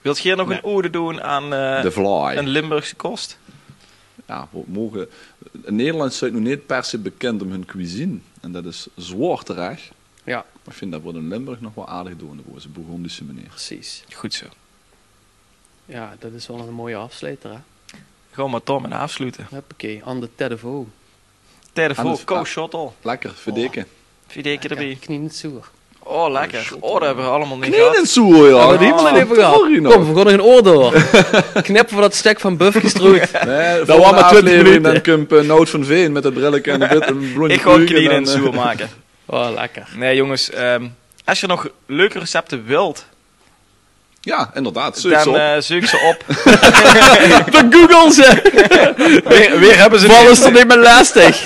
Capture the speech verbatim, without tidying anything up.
Wilt geer nog 'n ode doon aan, eh, De vlaai. 'n Limburgse kost? Jao, we moge, Nederland steit noe neet per se bekind um hun cuisine. En det is zwaor terech. Jao. Mer ich vinj det we 't in Limburg nog waal aardig doon, op ózze Bourgondische meneer. Precies. Good zoe. Jao, det is waal 'ne mooie aafsluiter, hè? Gaon we Tom en aafsloete. Huppakee, aan de tête de veau. Tête de veau, kouw sjottel. Lekker, verdeke. Verdeke d'rbie. Knienensoer. Oh, lekker. Oh, det höbbe we allemaol neet gehad. Knienensoer, jao. Höbbe we 't hielemaol neet euver gehad. Sorry, nog. Kóm, we gaon nog 'n oor door. Knip veur det stök van Bufkes d'roet. Nae, volgende aaflevering, dan kump, eh, Nout van Veen mit 't brilleke en 't wit en blóndje. Ich gaon knienensoer make. Oh, lekker. Nae, jónges, ehm, es geer nog leuke recepte wilt, Jao, inderdaad. Zeuk ze op. Dan, eh, zeuk ze op. Dan google ze. Weer, weer höbbe ze... Waal is 't neet mie lastig.